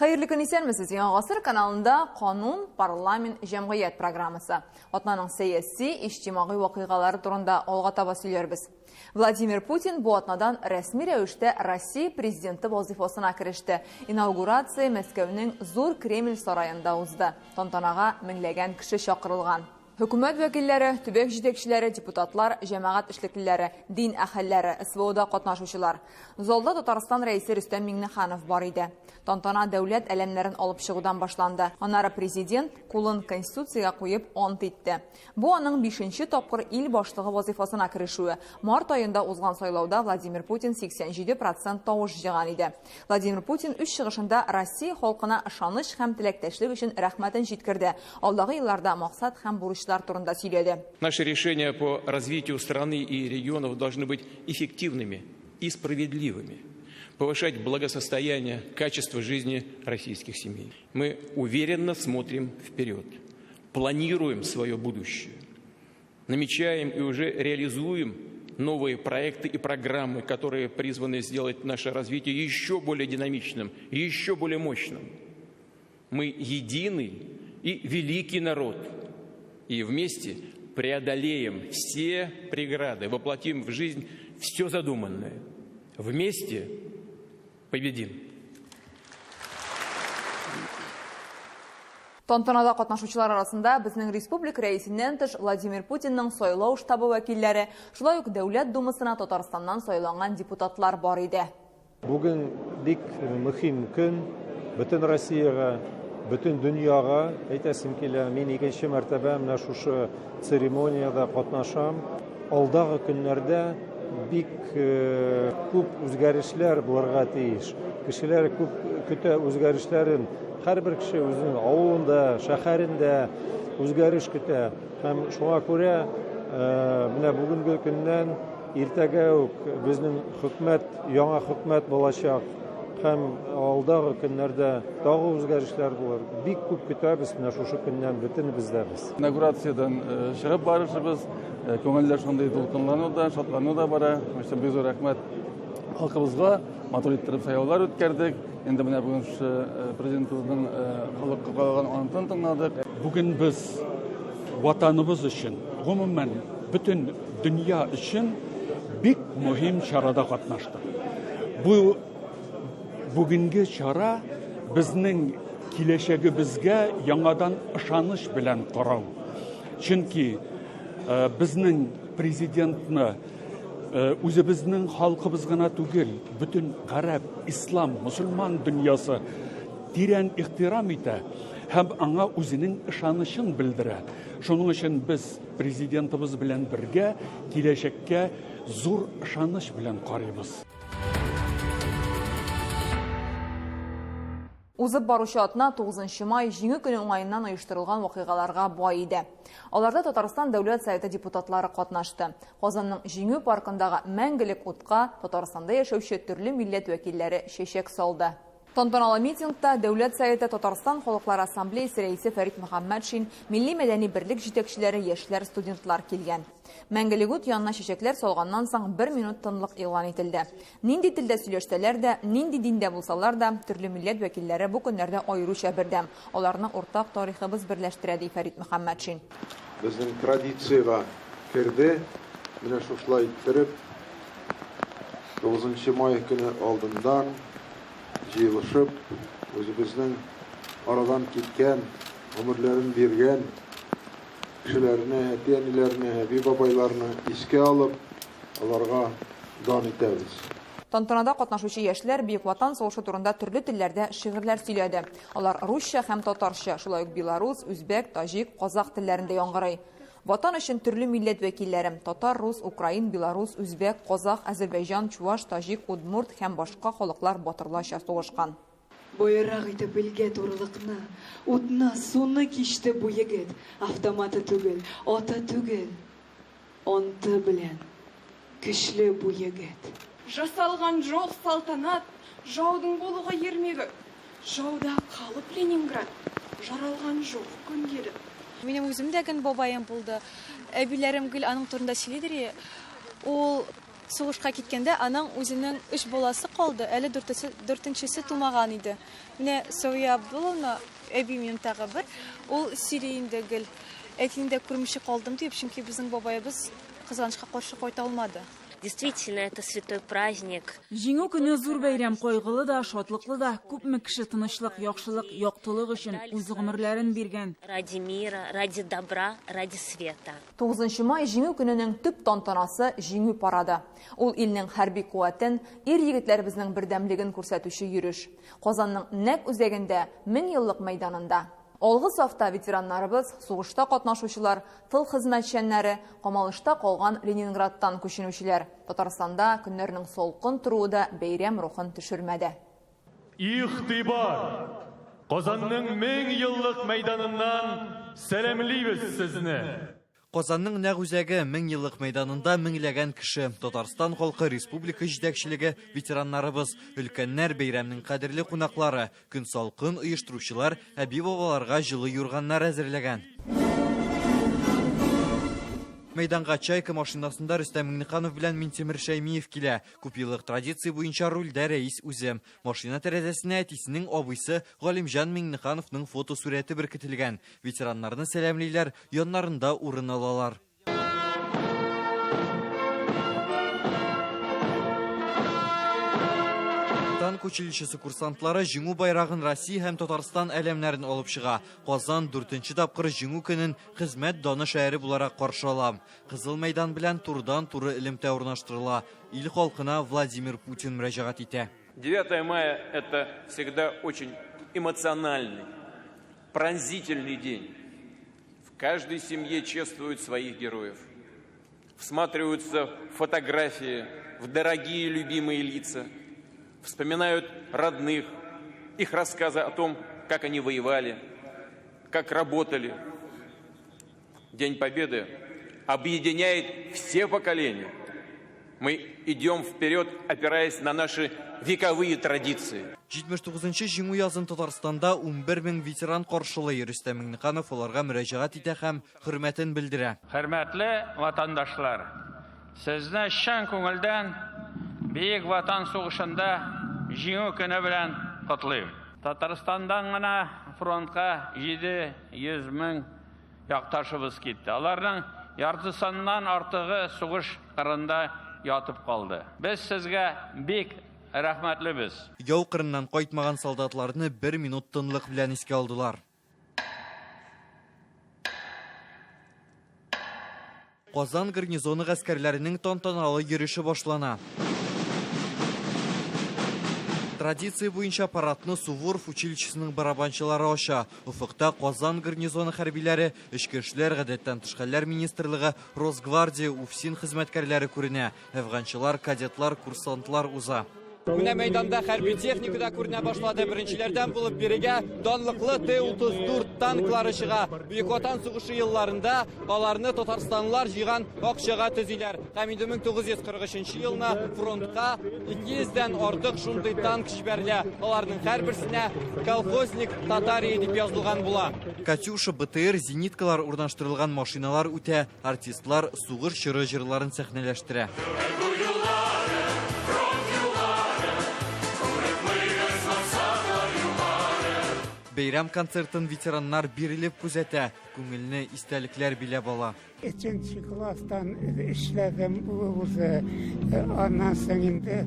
Хәерле көн, исәнмесез! Яңа гасыр каналында Канун, парламент, җәмгыять программасы. Атнаның сәяси, иҗтимагый вакыйгалары турында алга таба сөйләрбез. Владимир Путин бу атнадан рәсми рәвештә Россия президенты вазыйфасына кереште. Инаугурация Мәскәүнең Зур Кремль сараенда узды. Тантанага меңләгән кеше чакырылган. Хөкүмәт вәкилләре, төбәк җитәкчеләре, депутатлар, җәмәгать эшлеклеләре, дин әһелләре, СВОда катнашучылар. Залда Татарстан Рәисе Рөстәм Миңнеханов бар иде. Тантана дәүләт әләмнәрен алып чыгудан башланды. Аннары президент кулын Конституциягә куеп ант итте. Бу аның бишенче тапкыр ил башлыгы вазыйфасына керешүе. Март аенда узган сайлауда Владимир Путин 87 процент тавыш җыйган иде. Владимир Путин үз чыгышында Россия халкына ышаныч һәм теләктәшлек өчен рәхмәтен җиткерде, алдагы елларда максат һәм бурычлар турында сөйләде. Наши решения по развитию страны и регионов должны быть эффективными и справедливыми, повышать благосостояние, качество жизни российских семей. Мы уверенно смотрим вперед, планируем свое будущее, намечаем и уже реализуем новые проекты и программы, которые призваны сделать наше развитие еще более динамичным, еще более мощным. Мы единый и великий народ, и вместе преодолеем все преграды, воплотим в жизнь все задуманное. Вместе победим. Тантанада катнашучылар арасында безнең республика рәисеннән тыш Владимир Путинның сайлау штабы вәкилләре, шулай ук Дәүләт Думасына Татарстаннан сайланган депутатлар бар иде. Бүген бик мөһим көн бөтен Россиягә, бөтен дөньяга әйтәсем килә. Мин икенче мәртәбә менә шушы церемониядә катнашам. Алдагы көннәрдә бик күп үзгәрешләр булырга тиеш. Кешеләр күп көтә үзгәрешләрен. Һәрбер кеше үзенең авылында, шәһәрендә үзгәреш көтә. Һәм шуңа күрә менә бүгенге көннән иртәгә үк безнең хөкүмәт, яңа хөкүмәт булачак. Һәм алдагы көннәрдә тагы үзгәрешләр булыр. Бик күп көтәбез менә шушы көннән бөтенебез дә без. Инаугурациядән чыгып барышыбыз, күңелләр шундый дулкынлану да, шатлану да бара. Бик зур рәхмәт халкыбызга, матур иттереп сайлаулар үткәрдек. Инде менә бүген шушы президентыбызның халыкка кагылган антын тыңладык. Бүген без ватаныбыз өчен, гомумән, бөтен дөнья өчен бик мөһим чарада катнаштык. Бу бүгенге чара безнең киләчәгебезгә яңадан ышаныч белән карау. Чөнки безнең президентны үзебезнең халкыбыз гына түгел, бөтен гарәп, ислам, мөселман дөньясы тирән ихтирам итә һәм аңа үзенең ышанычын белдерә. Шуның өчен без президентыбыз белән бергә киләчәккә зур ышаныч белән карыйбыз. Узып баручы атна 9 май Җиңү көне уңаеннан оештырылган вакыйгаларга бай иде. Аларда Татарстан Дәүләт Советы депутатлары катнашты. Казанның Җиңү паркындагы мәңгелек утка Татарстанда яшәүче төрле милләт вәкилләре чәчәк салды. Тантаналы митингта Дәүләт Советы Татарстан Халыклар Ассамблеясы рәисе Фәрит Мөхәммәтшин, милли мәдәни берлек җитәкчеләре, яшьләр, студентлар килгән. Мәңгелек ут янына чәчәкләр салганнан соң бер минут тынлык игълан ителде. Нинди телдә сөйләшсәләр дә, нинди диндә булсалар да, төрле милләт вәкилләре бу көннәрдә аеруча бердәм. Аларны уртак тарихыбыз берләштерә, ди Фәрит Мөхәммәтшин. Безнең традициягә керде, менә шушылай иттереп, 9 май көне алдыннан җыелышып, үзебезнең арадан киткән, гомерләрен биргән кешеләрне, әти-әниләрне, әби-бабайларны искә алып, аларга дан итәбез. Тантанада катнашучы яшьләр Бөек Ватан сугышы турында төрле телләрдә шигырьләр сөйләде. Алар русча һәм татарча, шулай ук белорус, үзбәк, таҗик, казах телләрендә яңгырый. Ватан өчен төрле милләт вәкилләре, татар, рус, украин, белорус, үзбәк, казах, әзербәйҗан, чуваш, таҗик, удмурт һәм башка халыклар батырларча сугышкан. Боерак итеп илгә турылыкны, утны, суны кичте бу егет. Автоматы түгел, аты түгел, анты белән көчле бу егет. Жасалган жоқ салтанат, жаудың болуға ермегі. Жауда қалып Ленинград, жаралған жоқ күнгелі. Минем үзем дә гел бабаем булды. Әбиләрем гел аның турында сөйлидер. Ул Сугышка киткәндә аның үзенең өч баласы калды, әле дүртесе, дүртенчесе тумаган иде. Менә Сәвия Абдулловна, әби минем тагы бер, ул сөйли инде гел. Әтине дә күрмичә калдым дип, чөнки безнең бабаебыз кызганычка каршы кайта алмады. Действительно, это святой праздник. Җиңү көне зур бәйрәм, кайгылы да, шатлыклы да. Күпме кеше тынычлык, яхшылык, яктылык өчен үз гомерләрен биргән. Ради мира, ради добра, ради света. 9 май Җиңү көненең төп тантанасы Җиңү парады. Ул илнең хәрби куәтен, ир-егетләребезнең бердәмлеген күрсәтүче йөреш. Казанның нәкъ үзәгендә, Меңьеллык мәйданында. Алгы сафта ветераннарыбыз, сугышта катнашучылар, тыл хезмәтчәннәре, камалышта калган Ленинградтан күченүчеләр. Татарстанда көннәрнең салкын торуы да бәйрәм рухын төшермәде. Игътибар! Казанның 1000 еллык мәйданыннан сәламлибез сезне! Казанның нәкъ үзәге 1000 еллык мәйданында меңләгән кеше. Татарстан халкы, республика җитәкчелеге, ветераннарыбыз, өлкәннәр, бәйрәмнең кадерле кунаклары, көн салкын оештыручылар әби-бабаларга җылы юрганнар әзерләгән. Мәйданга Чайка машинасында Рөстәм Миңнеханов белән Минтимер Шәймиев килә. Күпьеллык традиция буенча рульдә рәис үзе. Машина тәрәзәсенә әтисенең абыйсы Галимҗан Миңнехановның фотосурәте беркетелгән. Ветераннарны сәламлиләр, яннарында урын алалар. Танк училищесы курсантлары Җиңү байрагын, Россия һәм Татарстан әләмнәрен алып чыга. Казан дүртенче тапкыр Җиңү көнен хезмәт даны шәһәре буларак каршы ала. Кызыл мәйдан белән турыдан-туры элемтә урнаштырыла. Ил халкына Владимир Путин мөрәҗәгать итә. 9 мая – это всегда очень эмоциональный, пронзительный день. В каждой семье чествуют своих героев. Всматриваются в фотографии, в дорогие любимые лица, вспоминают родных, их рассказы о том, как они воевали, как работали. День Победы объединяет все поколения. Мы идем вперед, опираясь на наши вековые традиции. 79 Җиңү язын Татарстанда 11 мең ветеран каршылый. Рөстәм Миңнеханов аларга мөрәҗәгать итә һәм хөрмәтен белдерә. Хөрмәтле ватандашлар, сезне чын күңелдән Бөек Ватан сугышында Җиңү көне белән котлыйм. Татарстандан гына фронтка 700 мең якташыбыз китте. Аларның яртысыннан артыгы сугыш кырында ятып калды. Без сезгә бик рәхмәтлебез. Яу кырыннан кайтмаган солдатларны бер минут тынлык белән искә алдылар. Казан гарнизоны гаскәрләренең тантаналы йөреше башлана. Традиция буенча парадны Суворов училищесының барабанчылары ача. Офыкта Казан гарнизоны хәрбиләре, Эчке эшләр, Гадәттән тыш хәлләр министрлыгы, Росгвардия, УФСИН хезмәткәрләре күренә. Әфганчылар, кадетлар, курсантлар уза. Менә мәйданда хәрби техника да күренә башлады. Беренчеләрдән булып бирегә данлыклы Т-34 танклары чыга. Бөек Ватан сугышы елларында аларны татарстанлылар җыйган акчага төзиләр. Һәм инде 1943 елны фронтка 200дән артык шундый танк җибәрелә. Аларның һәрберсенә «Колхозник Татарии» дип язылган була. Катюша, БТР, зениткалар урнаштырылган машиналар үтә. Артистлар сугыш чоры җырларын сәхнәләштерә. Бәйрәм концертын ветераннар бирелеп күзәтә, күңелне истәлекләр биләп ала. Өченче класстан эшләдем үзе. Аннан соң инде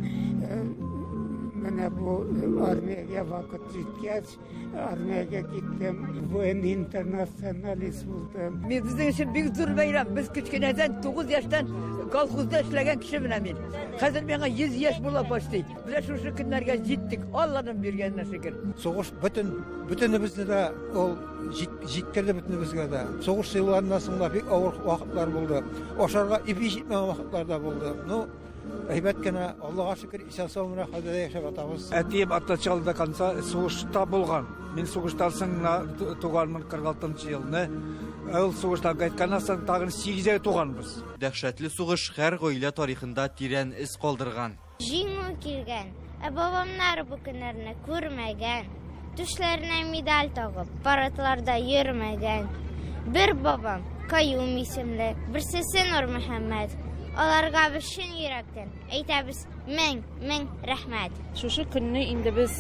менә бу армиягә вакыт җиткәч, армиягә киттем. Военный интернационалист булдым. Мин безнең өчен бик зур бәйрәм. Без кечкенәдән 9 яшьтән колхозда эшләгән кеше менә мин. Хәзер миңа 100 яшь була почти. Менә шушы көннәргә җиттек. Алланың биргәненә шөкер. Сугыш бөтен бөтенебезне дә ул җиткерде бөтенебезгә дә. Сугыш елларыннан соң да бик авыр вакытлар булды. Ашарга ипи җитмәгән вакытлар да булды. Ну, әйбәт кенә, Аллага шөкер, исән сау менә хәзер яшәп ятабыз. Әтием от начала до конца сугышта булган. Мин сугыштан соң гына туганмын 46 елны. Ул сугыштан кайтканнан соң тагын 8 ай туганбыз. Дәһшәтле сугыш һәр гаилә тарихында тирән эз калдырган. Җиңү килгән, ә бабамнар бу көннәрне күрмәгән. Түшләренә медаль тагып, парадларда йөрмәгән. Бер бабам Каюм исемле, берсесе Нур Мөхәммәд. Аларга без чын йөрәктән әйтәбез мең, мең рәхмәт. Шушы көнне инде без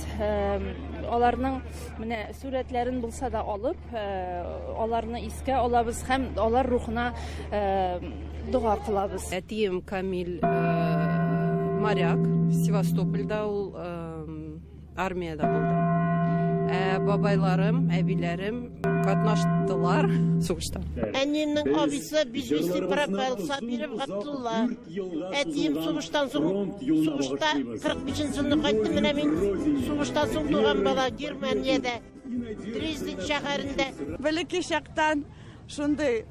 аларның менә сурәтләрен булса да алып, аларны искә алабыз һәм алар рухына дога кылабыз. Әтием Камил моряк, Севастопольдә ул армиядә булды. Ә бабайларым, әбиләрем катнаштылар сугышта. Әниемнең абыйсы без вести пропал, Сабиров Габдулла. Әтием сугыштан соң, сугышта 45 елны кайтты. Менә мин сугыштан соң туган бала Германиядә, Дрезден шәһәрендә. Бәләкәй чактан шундый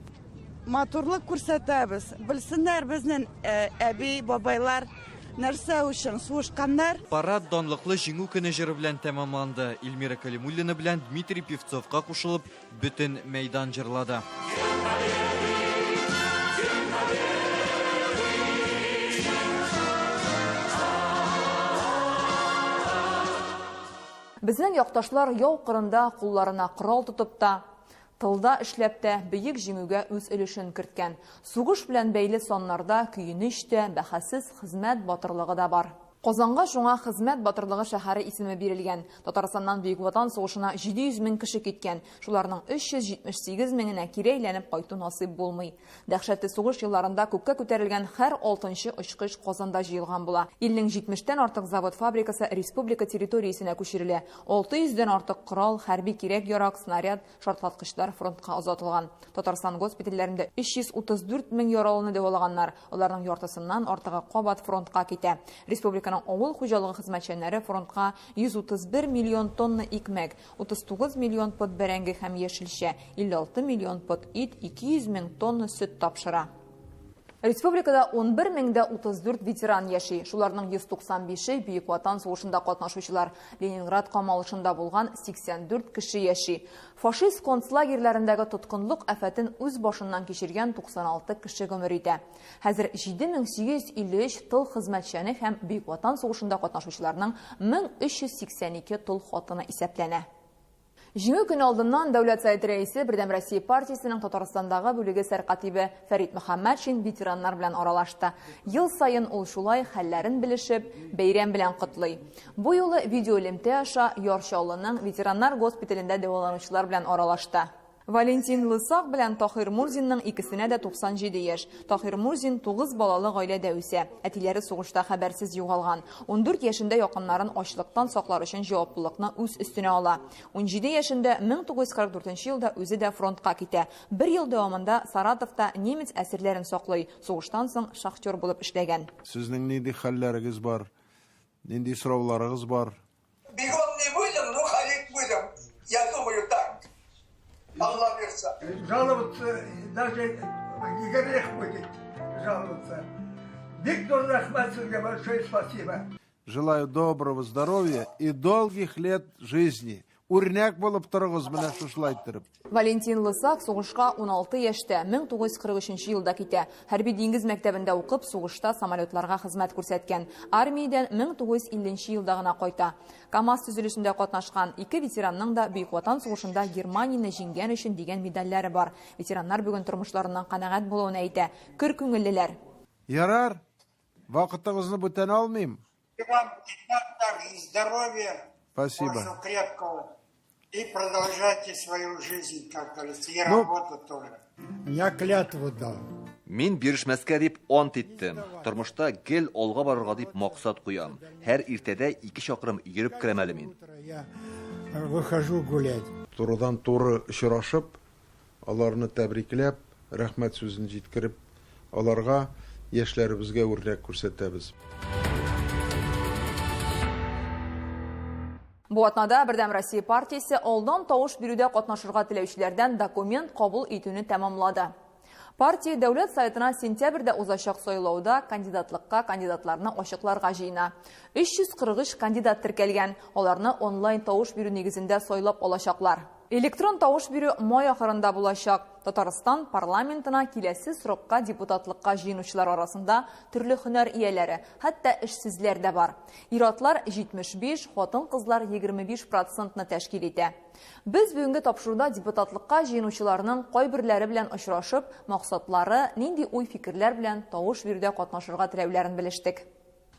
матурлык күрсәтәбез. Белсеннәр безнең әби, бабайлар нәрсә өчен сугышканнар. Парад данлыклы Җиңү көне җыры белән тәмамланды. Эльмира Кәлимуллина белән Дмитрий Певцовка кушылып, бөтен мәйдан җырлады. Безнең якташлар яу кырында кулларына корал тотып та, тылда эшләп тә Бөек Җиңүгә үз өлешен керткән. Сугыш белән бәйле саннарда көенеч тә, бәһасез хезмәт батырлыгы да бар. Казанга шуңа Хезмәт батырлыгы шәһәре исеме бирелгән. Татарстаннан Бөек Ватан сугышына 700 мең кеше киткән. Шуларның 378 меңенә кире әйләнеп кайту насыйп булмый. Дәһшәтле сугыш елларында күккә күтәрелгән һәр алтынчы очкыч Казанда җыелган була. Илнең 70 тән артык завод-фабрикасы республика территориясенә күчерелә. 600 дән артык корал, хәрби кирәк-ярак, снаряд, шартлаткычлар фронтка озатылган. Татарстан госпитальләрендә 334 мең яралыны дәвалаганнар. Аларның яртысыннан артыгы кабат фронтка китә. Республиканың авыл хуҗалыгы хезмәтчәннәре фронтка 131 миллион тонна икмәк, 39 миллион пот бәрәңге һәм яшелчә, 56 миллион пот ит, 200 мең тонна сөт тапшыра. Республикада 11 меңдә 34 ветеран яши. Шуларның 195-е Бөек Ватан сугышында катнашучылар. Ленинград камалышында булган 84 кеше яши. Фашист концлагерьләрендәге тоткынлык афәтен үз башыннан кичергән 96 кеше гомер итә. Хәзер 7853 тыл хезмәтчәне һәм Бөек Ватан сугышында катнашучыларның 1382 тол хатыны исәпләнә. Җиңү көне алдыннан Дәүләт Советы Рәисе, Бердәм Россия партиясенең Татарстандагы бүлеге сәркатибе Фәрит Мөхәммәтшин ветераннар белән аралашты. Ел саен ул шулай хәлләрен белешеп, бәйрәм белән котлый. Бу юлы видеоэлемтә аша Яр Чаллының ветераннар госпиталендә дәваланучылар белән аралашты. Валентин Лысак белән Таһир Мурзинның икесенә дә 97 яшь. Таһир Мурзин 9 балалы гаиләдә үсә. Әтиләре сугышта хәбәрсез югалган. 14 яшендә якыннарын ачлыктан саклар өчен җаваплылыкны үз өстенә ала. 17 яшендә 1944 елда үзе дә фронтка китә. Бер ел дәвамында Саратовта немец әсирләрен саклый. Сугыштан соң шахтер булып эшләгән. Сезнең нинди хәлләрегез бар? Нинди сорауларыгыз бар? Бегом не будем, но ходить будем. Я думаю так. Алла бирса. Жаловаться даже грех будет жаловаться. Бик зур рәхмәт сезгә, большое спасибо. Желаю доброго здоровья и долгих лет жизни. Үрнәк булып торыгыз менә шушылай иттереп. Валентин Лысак сугышка 16 яшьтә, 1943 елда китә. Хәрби диңгез мәктәбендә укып, сугышта самолетларга хезмәт күрсәткән. Армиядән 1950 елда гына кайта. КАМАЗ төзелешендә катнашкан ике ветеранның да Бөек Ватан сугышында Германияне җиңгән өчен дигән медальләре бар. Ветераннар бүген тормышларыннан канәгать булуын әйтә. Көр күңеллеләр. Ярар, вакытыгызны бүтән алмыйм. И вам также здоровья, Спасибо. вашего крепкого. И продолжайте свою жизнь, как говорится, и Ну, работу тоже. Я клятву дал. Мин бирешмәскә дип ант иттем. Тормышта гел алга барырга дип максат куям. Һәр иртәдә 2 чакрым йөреп керәм әле мин. Я выхожу гулять. Турыдан туры очрашып, аларны тәбрикләп, рәхмәт сүзен җиткереп, аларга яшьләребезгә үрнәк күрсәтәбез. Бу атнада Бердәм Россия партиясе алдан тавыш бирүдә катнашырга теләүчеләрдән документ кабул итүне тәмамлады. Партия Дәүләт Советына сентябрьдә узачак сайлауда кандидатлыкка кандидатларны ачыкларга җыена. 343 кандидат теркәлгән. Аларны онлайн тавыш бирү нигезендә сайлап алачаклар. Электрон тавыш бирү май ахырында булачак. Татарстан парламентына киләсе срокка депутатлыкка җыенучылар арасында төрле һөнәр ияләре, хәтта эшсезләр дә бар. Ир-атлар 75, хатын-кызлар 25 процентны тәшкил итә. Без бүгенге тапшыруда депутатлыкка җыенучыларның кайберләре белән очрашып, максатлары, нинди уй-фикерләр белән тавыш бирүдә катнашырга теләүләрен белештек.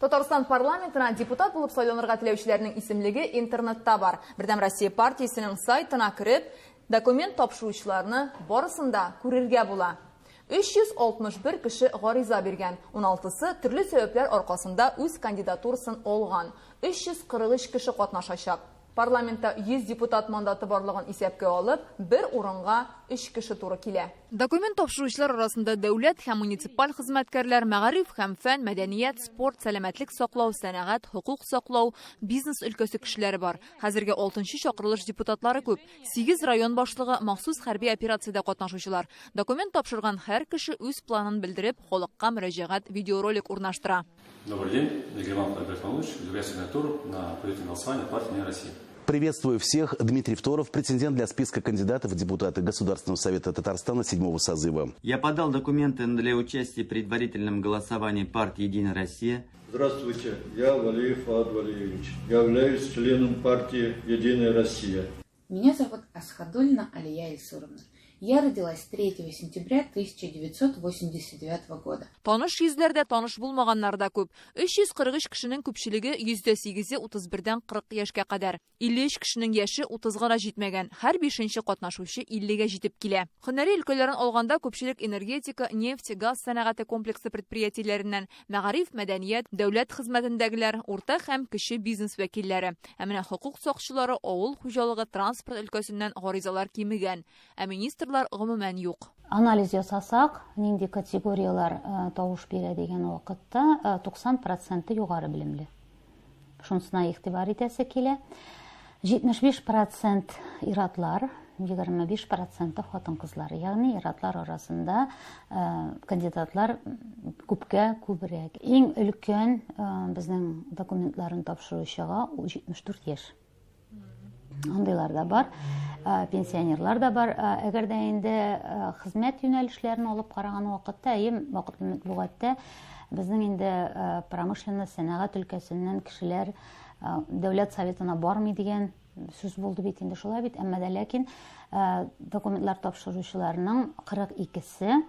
Татарстан парламентына депутат булып сайланырга теләүчеләрнең исемлеге интернетта бар. Бердәм Россия партиясенең сайтына кереп, документ тапшыручыларны барысын да күрергә була. 361 кеше гариза биргән, 16-сы төрле сәбәпләр аркасында үз кандидатурасын алган. 343 кеше катнашачак. Парламентта 100 депутат мандаты барлыгын исәпкә алып, бер урынга өч кеше туры килә. Документ тапшыручылар арасында дәүләт һәм муниципаль хезмәткәрләр, мәгариф һәм фән, мәдәният, спорт, сәламәтлек саклау, сәнәгать, хокук саклау, бизнес өлкәсе кешеләре бар. Хәзерге алтынчы чакырылыш депутатлары күп. Сигез район башлыгы, махсус хәрби операциядә катнашучылар. Документ тапшырган һәр кеше үз планын белдереп, халыкка мөрәҗәгать видеоролик урнаштыра. Добрый день, Нариманов Альберт Мамлыч, выдвигаюсь кандидатуру на предварительное голосование партии «Единая Россия». Приветствую всех. Дмитрий Второв, претендент для списка кандидатов в депутаты Государственного совета Татарстана седьмого созыва. Я подал документы для участия в предварительном голосовании партии «Единая Россия». Здравствуйте, я Валиев Фаат Валиевич. Я являюсь членом партии «Единая Россия». Меня зовут Асхадуллина Алия Ильсуровна. Я родилась 3 сентября 1989 года. Таныш йөзләр дә, таныш булмаганнар да күп. 343 кешенең күпчелеге, 8%-е 31-дән 40 яшькә кадәр. 53 кешенең яше 30-га да җитмәгән. Һәр бишенче катнашучы 50-гә җитеп килә. Һөнәри өлкәләрен алганда күпчелек энергетика, нефть, газ сәнәгате комплексы предприятиеләреннән, мәгариф, мәдәният, дәүләт хезмәтендәгеләр, урта һәм кече бизнес вәкилләре. Ә менә хокук сакчылары, авыл хуҗалыгы, транспорт өлкәсеннән гаризалар кимегән. Ә министрлар гомумән юк. Анализ ясасак, нинди категорияләр тавыш бирә дигән вакытта, 90 проценты югары белемле. Шунысына игътибар итәсе килә. 75 процент ир-атлар, 25 проценты хатын-кызлар. Ягъни ир-атлар арасында кандидатлар күпкә күбрәк. Иң өлкән безнең документларын тапшыручыга 74 яшь. Андыйлар да бар, пенсионерлар да бар. Әгәр дә инде хезмәт юнәлешләрен алып караган вакытта, әйе, вакытлы матбугатта безнең инде промышленность, сәнәгать өлкәсеннән кешеләр Дәүләт Советына бармый дигән сүз булды бит инде, шулай бит. Әмма дә ләкин документлар тапшыручыларның 42-се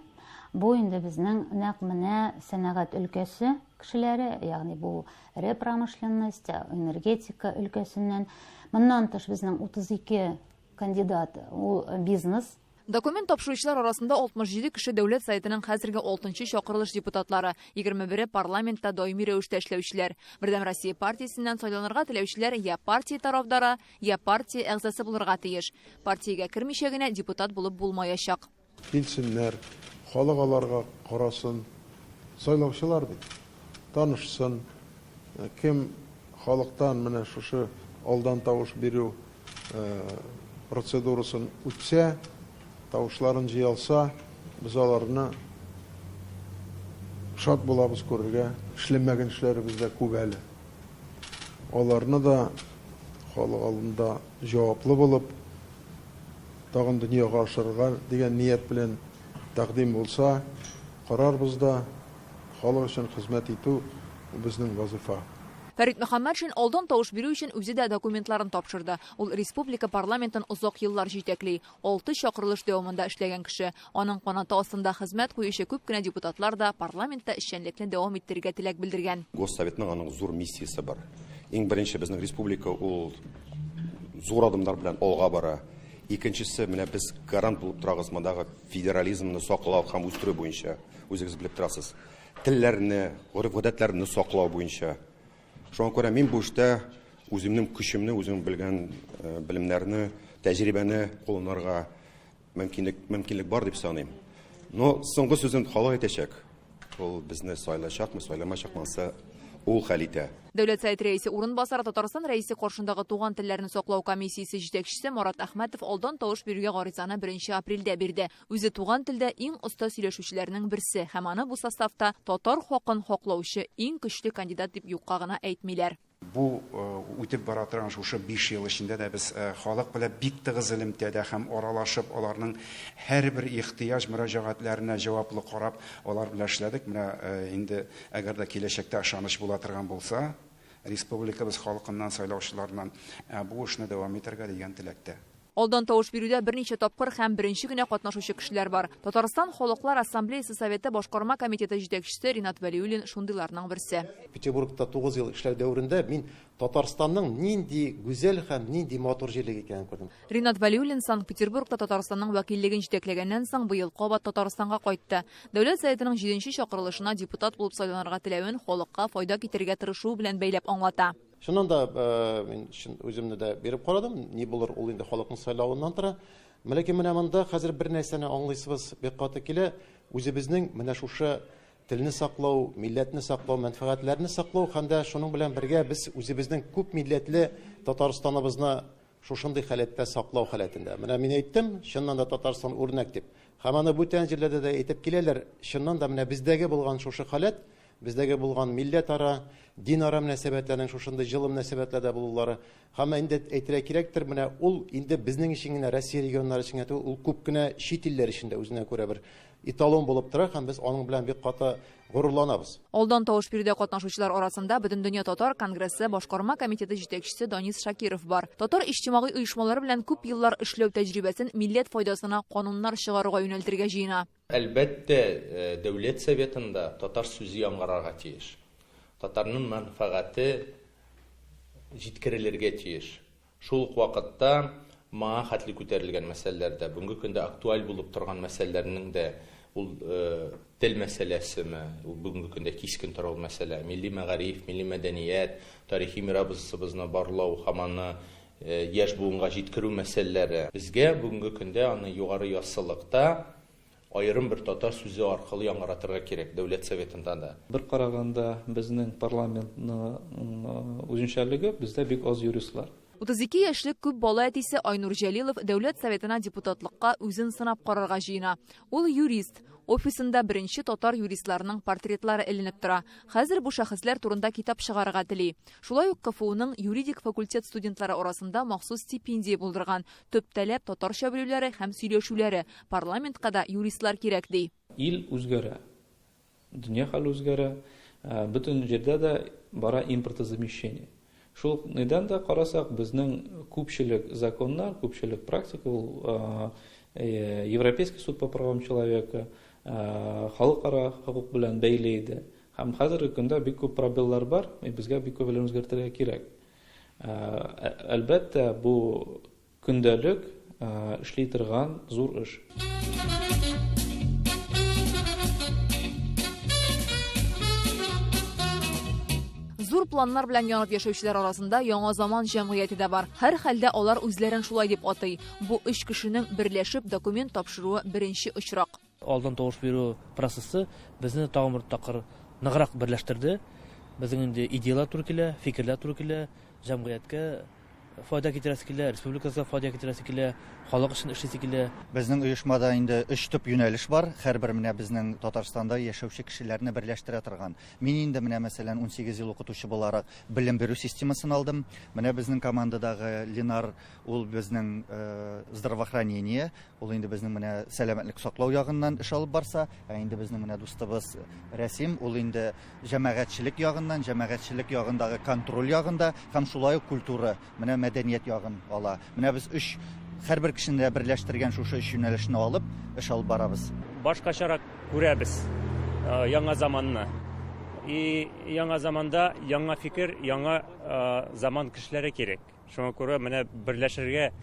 бу инде безнең нәкъ менә сәнәгать өлкәсе кешеләре, ягъни бу эре промышленность, энергетика өлкәсеннән. Моннан тыш безнең 32 кандидат ул бизнес. Документ тапшыручылар арасында 67 кеше Дәүләт Советының хәзерге алтынчы чакырылыш депутатлары, 21-е парламентта даими рәвештә эшләүчеләр. Бердәм Россия партиясеннән сайланырга теләүчеләр я партия тарафдары, я партия әгъзасы булырга тиеш. Партиягә кермичә генә депутат булып булмаячак. Килсеннәр, халык аларга карасын, сайлаучылар бит, танышсын, кем халыктан менә шушы алдан тавыш бирү процедурасын үтсә, тавышларын җыя алса, без аларны шат булабыз күрергә. Эшләмәгән эшләребез дә күп әле. Аларны да халык алдында җаваплы булып, тагын дөньяга ашырырга дигән ният белән тәкъдим булса, карарбыз да, халык өчен хезмәт итү ул безнең вазыйфа. Фәрит Мөхәммәтшин алдан тавыш бирү өчен үзе дә документларын тапшырды. Ул республика парламентын озак еллар җитәкли. Алты чакырылыш дәвамында эшләгән кеше. Аның канаты астында хезмәт куючы күп кенә депутатлар да парламентта эшчәнлекне дәвам иттерергә теләк белдергән. Госсоветның аның зур миссиясе бар. Иң беренче безнең республика ул зур адымнар белән алга бара. Икенчесе, менә без гарант булып торабыз мондагы федерализмны саклау һәм үстерү буенча. Үзегез белеп торасыз. Телләрне, гореф-гадәтләрне саклау буенча. Шуңа күрә мин бу эштә үземнең көчемне, үзем белгән белемнәрне, тәҗрибәне кулланырга мөмкинлек, мөмкинлек бар дип саныйм. Но соңгы сүзен халык әйтәчәк. Ул безне сайлачакмы, сайламачакмы, ансы ул хәл итә. Дәүләт Советы рәисе урынбасары, Татарстан Рәисе каршындагы туган телләрне саклау комиссиясе җитәкчесе Марат Әхмәтов алдан тавыш бирүгә гаризаны беренче апрельдә бирде. Үзе туган телдә иң оста сөйләшүчеләрнең берсе һәм аны бу составта татар хакын хаклаучы иң көчле кандидат дип юкка гына әйтмиләр. Бу үтеп бара торган шушы 5 ел эчендә дә без халык белән бик тыгыз элемтәдә һәм аралашып, аларның һәрбер ихтыяҗ мөрәҗәгатьләренә җаваплы карап, алар белән эшләдек. Менә инде әгәр дә киләчәктә ышаныч була торган булса, республикабыз халкыннан, сайлаучыларыннан бу эшне дәвам итәргә дигән теләктә. Алдан тавыш бирүдә берничә тапкыр һәм беренче генә катнашучы кешеләр бар. Татарстан Халыклар Ассамблеясы Советы башкарма комитеты җитәкчесе Ринат Вәлиуллин шундыйларның берсе. Петербургта 9 ел эшләү дәверендә мин Татарстанның нинди гүзәл һәм нинди матур җирлек икәнен күрдем. Ринат Вәлиуллин Санкт-Петербургта Татарстанның вәкиллеген җитәкләгәннән соң быел кабат Татарстанга кайтты. Дәүләт Советының җиденче чакырылышына депутат булып сайланырга теләвен халыкка файда китерергә тырышуы белән бәйләп аңлата. Чыннан да, мин чын үземне дә биреп карадым. Ни булыр, ул инде халыкның сайлавыннан тора. Ләкин менә монда хәзер бер нәрсәне аңлыйсыбыз бик каты килә. Үзебезнең менә шушы телне саклау, милләтне саклау, мәнфәгатьләрне саклау һәм дә шуның белән бергә без үзебезнең күп милләтле Татарстаныбызны шушындый халәттә саклау халәтендә. Менә мин әйттем, чыннан да Татарстан үрнәк дип. Һәм аны бүтән җирләрдә дә әйтеп киләләр. Чыннан да менә бездәге булган шушы халәт, бездәге булган милләтара, динара мөнәсәбәтләрнең шушындый җылы мөнәсәбәтләрдә булулары һәм инде әйтергә кирәктер, менә ул инде безнең өчен генә, Россия регионнары өчен генә түгел, ул күп кенә чит илләр өчен дә үзенә күрә бер эталон булып тора һәм без аның белән бик каты горурланабыз. Алдан тавыш бирүдә катнашучылар арасында Бөтендөнья татар конгрессы башкарма комитеты җитәкчесе Данис Шакиров бар. Татар иҗтимагый оешмалары белән күп еллар эшләү тәҗрибәсен милләт файдасына кануннар чыгаруга юнәлтергә җыена. Әлбәттә, Дәүләт Советында татар сүзе яңгырарга тиеш. Татарның мәнфәгате җиткерелергә тиеш. Шул ук вакытта моңа хәтле күтәрелгән мәсьәләләр дә, бүгенге көндә актуаль булып торган мәсьәләләрнең дә, ул тел мәсьәләсеме, ул бүгенге көндә кискен тора ул мәсьәлә, милли мәгариф, милли мәдәният, тарихи мирасыбызны барлау һәм аны яшь буынга җиткерү мәсьәләләре. Безгә бүгенге көндә аны югары яссылыкта аерым бер татар сүзе аркылы яңгыратырга кирәк, Дәүләт Советында да. Бер караганда, безнең парламентның үзенчәлеге, бездә бик аз юристлар. 32 яшьлек күп бала әтисе Айнур Җәлилов Дәүләт Советына депутатлыкка үзен сынап карарга җыена. Ул юрист. Офисында беренче татар юристларының портретлары эленеп тора. Хәзер бу шәхесләр турында китап чыгарырга тели. Шулай ук КФУның юридик факультет студентлары арасында махсус стипендия булдырган. Төп таләп, татарча белүләре һәм сөйләшүләре. Парламентка да юристлар кирәк, ди. Ил үзгәрә, дөнья хәле үзгәрә, бөтен җирдә дә бара импортозамещение. Шул ук нидән дә карасак, безнең күпчелек законнар, күпчелек практика ул Европейский суд по правам человека, халыкара хокук белән бәйле иде. Һәм хәзерге көндә бик күп пробеллар бар, и безгә бик күп әле үзгәртергә кирәк. Әлбәттә, бу көндәлек эшли торган зур эш. Зур планнар белән янып яшәүчеләр арасында Яңа заман җәмгыяте дә бар. Һәрхәлдә алар үзләрен шулай дип атый. Бу өч кешенең берләшеп документ тапшыруы беренче очрак. Алдан тавыш бирү процессы безне тагын бер тапкыр ныграк берләштерде. Безнең инде идеяләр туры килә, фикерләр туры килә, җәмгыятькә файда китерәсе килә, республикабызга файда китерәсе килә, халык өчен эшлисе килә. Безнең оешмада инде өч төп юнәлеш бар, һәрбер менә безнең Татарстанда яшәүче кешеләрне берләштерә торган. Мин инде менә, мәсәлән, унсигез ел укытучы буларак белем бирү системасын алдым. Менә безнең командадагы Ленар, ул безнең здравоохранение, Ул инде безнең менә сәламәтлек саклау ягыннан эш алып барса, ә инде безнең менә дустыбыз Рәсим, ул инде җәмәгатьчелек ягыннан, җәмәгатьчелек ягындагы контроль ягында һәм шулай ук культура, менә мәдәният ягын ала. Менә без өч, һәрбер кешене дә берләштергән шушы өч юнәлешне алып, эш алып барабыз. Башкачарак күрәбез яңа заманны. И яңа заманда яңа фикер, яңа заман кешеләре кирәк. Шуңа күрә менә берләшергә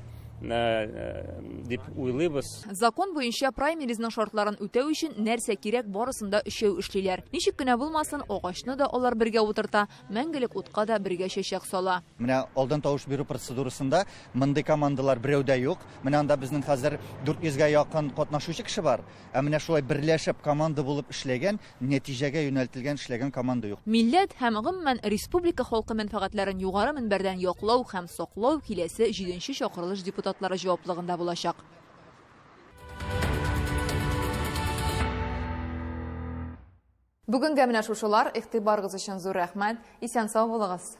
дип уйлыйбыз. Закон буенча праймеризның шартларын үтәү өчен нәрсә кирәк, барысын да өчәү эшлиләр. Ничек кенә булмасын, агачны да алар бергә утырта, мәңгелек утка да бергә чәчәк сала. Менә алдан тавыш бирү процедурасында мондый командалар берәү дә юк. Менә анда безнең хәзер 400 гә якын катнашучы кеше бар. Ә менә шулай берләшеп команда булып эшләгән, нәтиҗәгә юнәлтелгән эшләгән команда юк. Милләт һәм, гомумән, республика халкы мәнфәгатьләрен югары мөнбәрдән яклау һәм саклау киләсе җиденче чакырылыш депутатлары җаваплыгында булачак. Бүгенгә менә шушылар. Игътибарыгыз өчен зур рәхмәт. Исән-сау булыгыз!